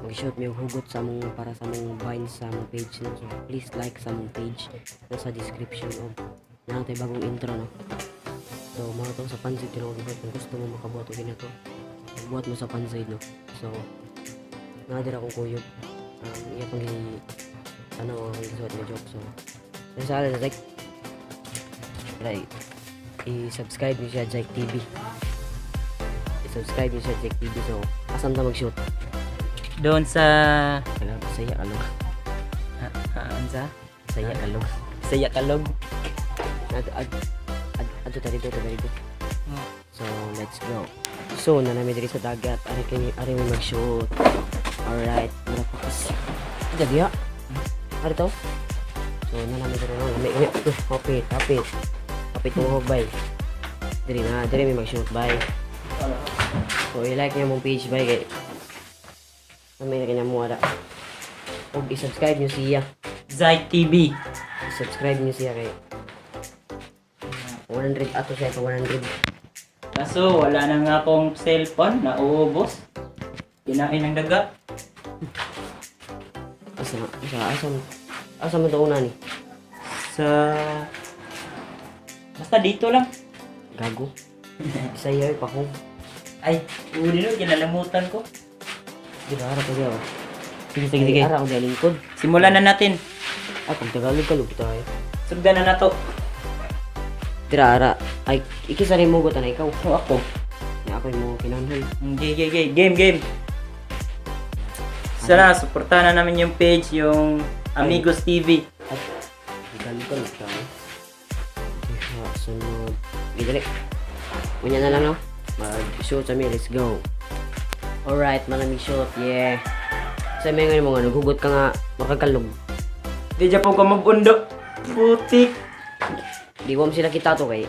Mag-shoot mi og hugot sa among para sa among vine sa among page, no. So please like sa among page, nasa description, og naa tay bagong intro, no. So mga to sa pansit tinawag ko. Kung gusto mo makabuhat og ginato, buhat mo sa pansit, no. So naa dira akong kuyog, iya pang gi ano akong gisuot nga joke. So nasa ala like like i-subscribe niyo siya, Jike TV. I-subscribe niyo siya, Jike TV. So asam ta mag-shoot? Doon sa Alam, saya kalog. Ansa? Saya kalog. Saya Kalog. Ad ad ad adto ta dito, ta dito. So let's go. So na nami diri sa dagat, ari kini, ari mo mag-shoot. Alright, mura focus. Ida diha. Ari to. So na nami diri, no, lami lami. Hapit, hapit. Hapit tuhog, bay. Diri na, diri mi mag-shoot, bay. So i-like niyo mong page, bay, kay kami na kanya mo ara. Ug i-subscribe niyo siya. Zyke TV. I-subscribe niyo siya kay 100 ato siya pa 100. Kaso wala na nga akong cellphone, nauubos. Kinain ng daga. Asa na? Asa asa asa man to una ni? Sa Basta dito lang. Gago. Bisaya ay pa ko. Ay, uli no, kinalimutan ko. Di ba ara ko diya? Sige, sige, sige. Ara ko diya lingkod. Simulan na natin. Ay, pag Tagalog ka lupit tayo. Sugdan na nato. Dira ara. Ay, ikisa rin mo na ikaw. O ako. Na ako yung mga kinanhan. Okay, okay, okay. Game, game. Sana, suportahan na namin yung page, yung Amigos TV. At Tagalog ka lupit tayo. Diha, sunod. Sige, dali. Unya na lang, no? Mag-shoot sa mi. Let's go. Alright, malamig shoot. Yeah. Sa may ngayon mo nga, naghugot ka nga, makakalog. Di dyan po ka mabundo. Putik. Di ko sila kita to kay.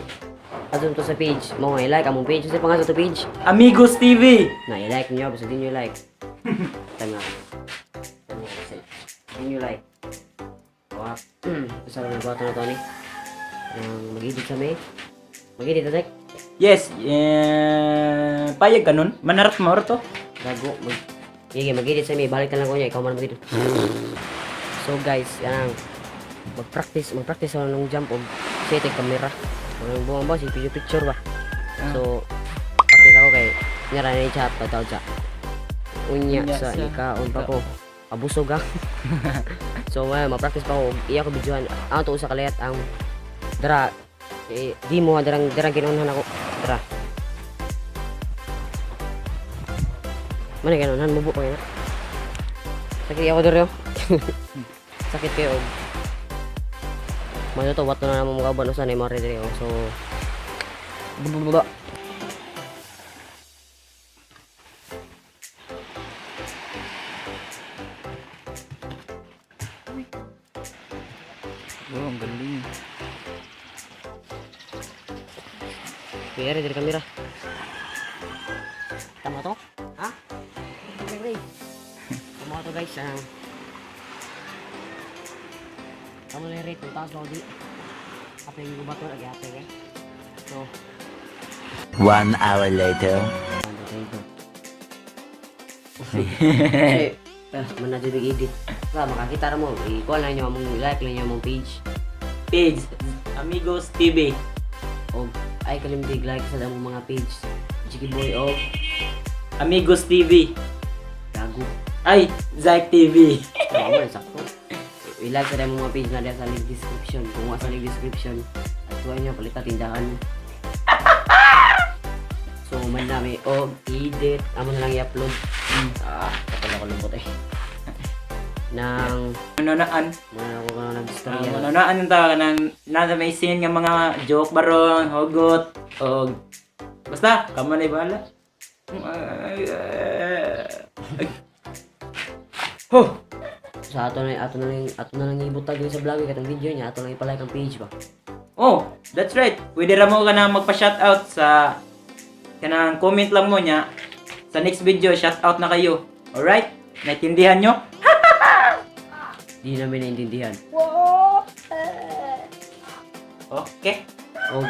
Ato to sa page. Mo nga i-like among page. Sa pangalan sa to page. Amigos TV. Na i-like niyo, basta di niyo like. Tama. Tama kasi. Di niyo like. Wa. Basta lang nagbuhat na to ni. Ang mag-edit sa may. Mag-edit na Zek. Yes, eh, payag ka nun. Manarat mo to. Gago. Sige, mag-edit sa may. Balik na lang ko niya. Ikaw man mag-edit. So guys, yan ang mag-practice ako ng jump og set yung camera. Ang buwang ba si picture picture ba. So practice ako kay nyara ni chat pataw chat. Unya Unya sa sa ikaon pa ko. Abusog ah. So ma-practice pa ko, iya ko videohan. Ang to sa kalayat ang dara eh, di mo darang darang ginunhan ako. Dara. Mana ganun, mubo pa na. Sakit ako diri, oh. Sakit kayo. Mano to, wato na naman mga uban usan eh, mga diri, oh. So, bububaba. Oh, ang galing. Kuya, diri kamera. Tama to? Ha? Okay, okay. Tama to, guys. Tama na yung rate. Kung taas ako di. Apay yung bato, lagi apay eh. So, One hour later. 1, 2, 3, go. Kasi, man na dyan edit. Sa, makakita ra mo. I-call na nyo among like lang nyo among page. Page, Amigos TV. O, ay kalimtig like sa among mga page. Jiggy Boy o Amigos TV. Gago. Ay, Zyke TV. Oo, man, sakto. I-like sa among mga page na diyan sa link description. Kung wala sa link description, at tuwa nyo, palita tindahan. So, man nami, o, edit. Amo na lang i-upload. Ah, kapal ako lambot eh. Nang, Manonaan. muna ako ka nag-istorya. Manonaan ang tawag ng nasa may scene nga mga joke baron, hugot, o basta, kamo na bahala. Ay, ay. Ho! Sa ato na lang ibutag yun sa vlog katong video niya, ato lang ipalike ang page ba. Oh, that's right. Pwede ra mo ka na magpa-shoutout sa kanang comment lang mo niya. Sa next video, shoutout na kayo. Alright? Naintindihan nyo? Di namin naintindihan. Okay. Og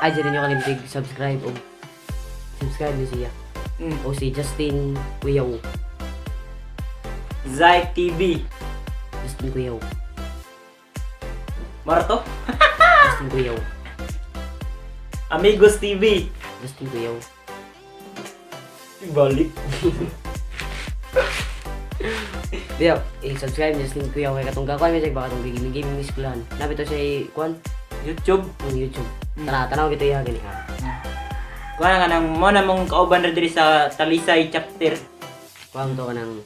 ay dyan ninyo kalimtig subscribe og subscribe niyo siya. O si Justin Uyaw. Zyke TV. Justin Kuyaw. Marto? Justin Kuyaw. Amigos TV. Justin Kuyaw. Balik. Biya, i-subscribe Justin Kuyaw kay katong gakuan may baka katong gaming gaming eskwelahan. Napito siya i-kuan YouTube. ang YouTube. Tara, tanaw gito iya gani ha. Kuha nga nang mo na mong kauban ra diri sa Talisay chapter. Kuan to kanang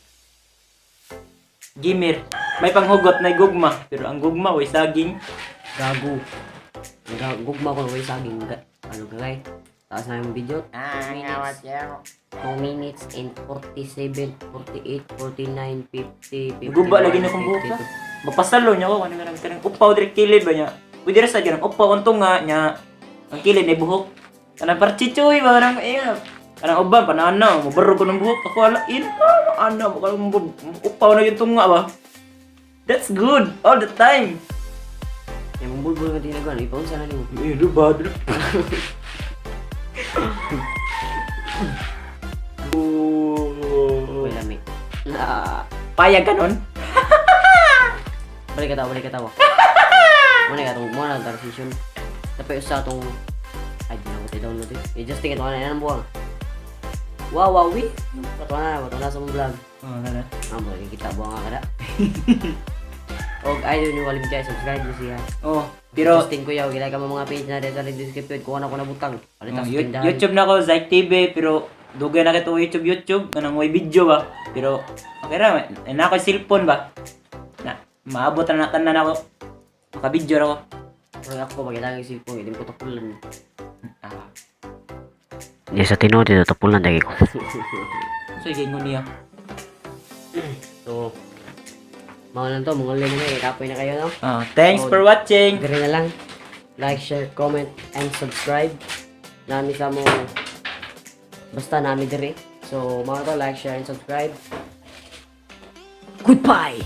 Gamer. May panghugot na gugma, pero ang gugma way saging. Gago. Gugma ko way saging ga, ano gagay. Taas na yung video. 2 minutes. 2 minutes and 47, 48, 49, 50, 51, Guba lagi na kong buhok ha. Mapasalo niya ko kanang kanang kanang upaw diri kilid ba niya. Pwede ra sa ganang upaw ang tunga niya. Ang kilid ay buhok. Kanang parchichoy ba kanang eh. Kanang uban panana, mobarog ko ng buhok ako ala in. Ano mo kanang upaw na yung tunga ba. That's good all the time. Yung bulbul nga tinagawa, ipaunsa na nimo. Eh, do ba? Uy, lami. Ah, Payag ka nun? Balik ka tawa, balik ka tawa. Muna ka tong muna ang transition. Tapi usa tong ay di na ko download eh. Eh, just tingin na yan ang buwang. Wow, wow, wi. Pato na sa mong vlog. Oh, nana. Ah, mo kita buwang ka kada. Og idol ni walim jay subscribe mo siya. Oh, pero Justin Kuyaw, gilay ka mo mga page na dito sa description kuha na ko na butang. Palit oh, sa tindahan. YouTube na ko, Zyke TV, pero dugay na kito YouTube YouTube kanang way video ba. Pero okay ra, na ako cellphone ba. Na maabot na na tanan ako. Maka-video ra ko. Pero ako magkita ng cellphone, hindi ko tapulan. Ah, Di sa tinuod dito tapulan dagi ko. So gingon niya. So, mga lang to, mga lang na eh, kapoy na kayo no? Ah, thanks for watching. Dire na lang. Like, share, comment, and subscribe. Nami sa mo basta nami dire. So, mga to, like, share, and subscribe. Goodbye!